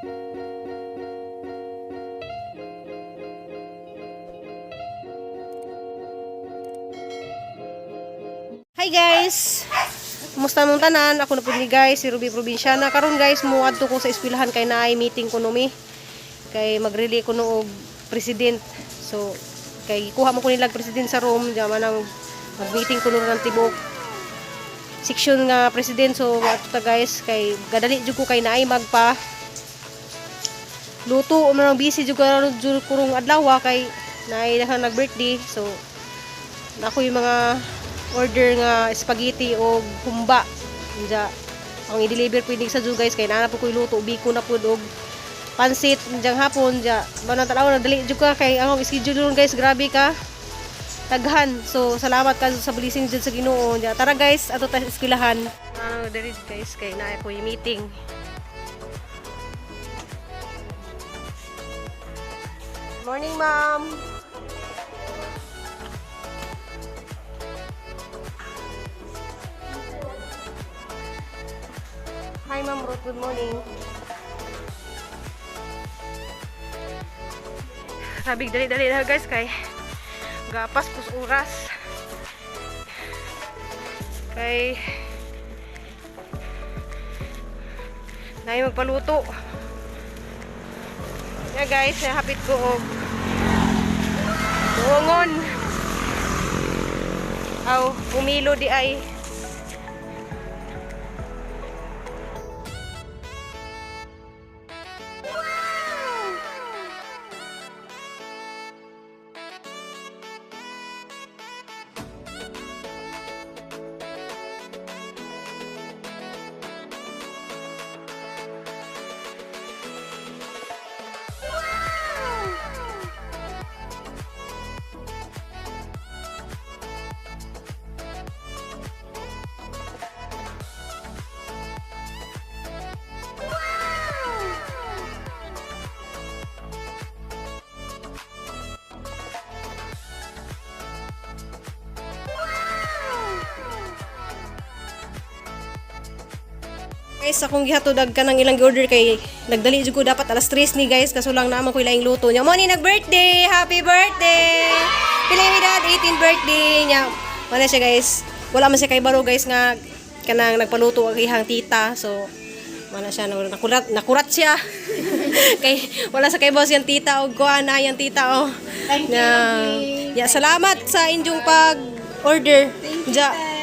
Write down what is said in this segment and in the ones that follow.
Hi guys! Kumusta mong tanan? Ako na po ni guys, si Ruby Provinciana. Karon guys, muadto ko sa eskwelahan kay naay meeting ko numi. Kay magreli ko no og president. So, kay kuha mo ko nilag president sa room, di man ang mag-meeting ko no ng tibok section nga president. So, ato ta guys, kay gadali jud ko kay naay magpa luto man, busy jud karon jud kurong adlaw kay naay daghang nag-birthday. So, ako yung mga order nga spaghetti o humba. Unja, ang i-deliver pwede sa zoo guys kay naa na po ko'y luto, biko na pud og pansit diyan hapon. Ja, banang tanaw nagdali jud ka kay ang schedule ron guys, grabe ka taghan. So salamat ka sa blessing jud sa Ginoo. Ja, tara guys, ato ta sa eskwelahan. Ano diri guys kay naa ko'y meeting. Morning, ma'am. Hi, Ma'am Ruth. Good morning. Sabi, dali-dali na guys kay gapas kus oras. Kay nay magpaluto. Yeah guys, hapit ko og tuongon. Aw, pumilo di ay. Guys, akong gihatod ka ng ilang order kay nagdali jud ko, dapat alas 3 ni guys, kaso lang naman ko ilaing luto niya. Mo ni nag-birthday. Happy birthday. Pila yung edad? 18 birthday niya. Wala siya guys. Wala man siya kay baro guys nga kanang nagpaluto ang ihang tita. So wala siya, nakurat nakurat siya. Kay wala sa kay boss yung tita og kuan na yung tita oh. Thank you, Na, Ruby. ya, salamat sa inyong pag-order. Thank you, Ja te.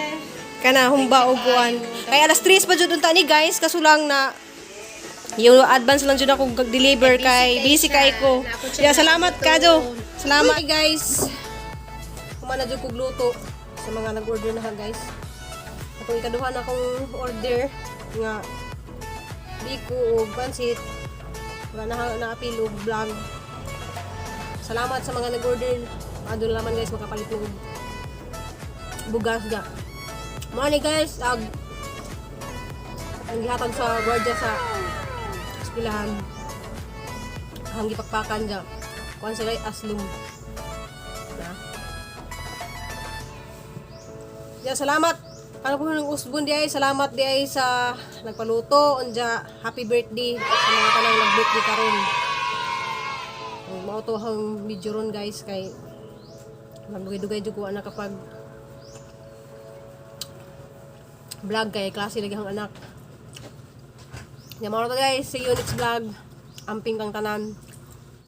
kana humba og kuan. Kay alas 3 pa jud unta ni guys, kaso lang na yung advance lang jud ako deliver kay busy kay ko. Ya, salamat kadyo. Salamat guys. Humana jud kog luto sa mga nag-order na ha guys. Atong ikaduha na akong order nga biko og pansit nga na naapil og vlog. Salamat sa mga nag-order. Adto naman guys makapalit mo og bugas ga. Mao ni guys, ag ang gihatag sa gwardiya sa eskwelahan. Ang gipakpakan dya. Kuan sila ay aslum. Na. Ya, salamat. Ano po ng usbon di ay, salamat di ay sa nagpaluto, unja happy birthday sa mga tanang nag-birthday karon. Ang mao to ang video ron guys kay magdugay-dugay jud ko ana kapag vlog kay klase lagi ang anak. Nya mao to guys, see you next vlog. Amping kang tanan.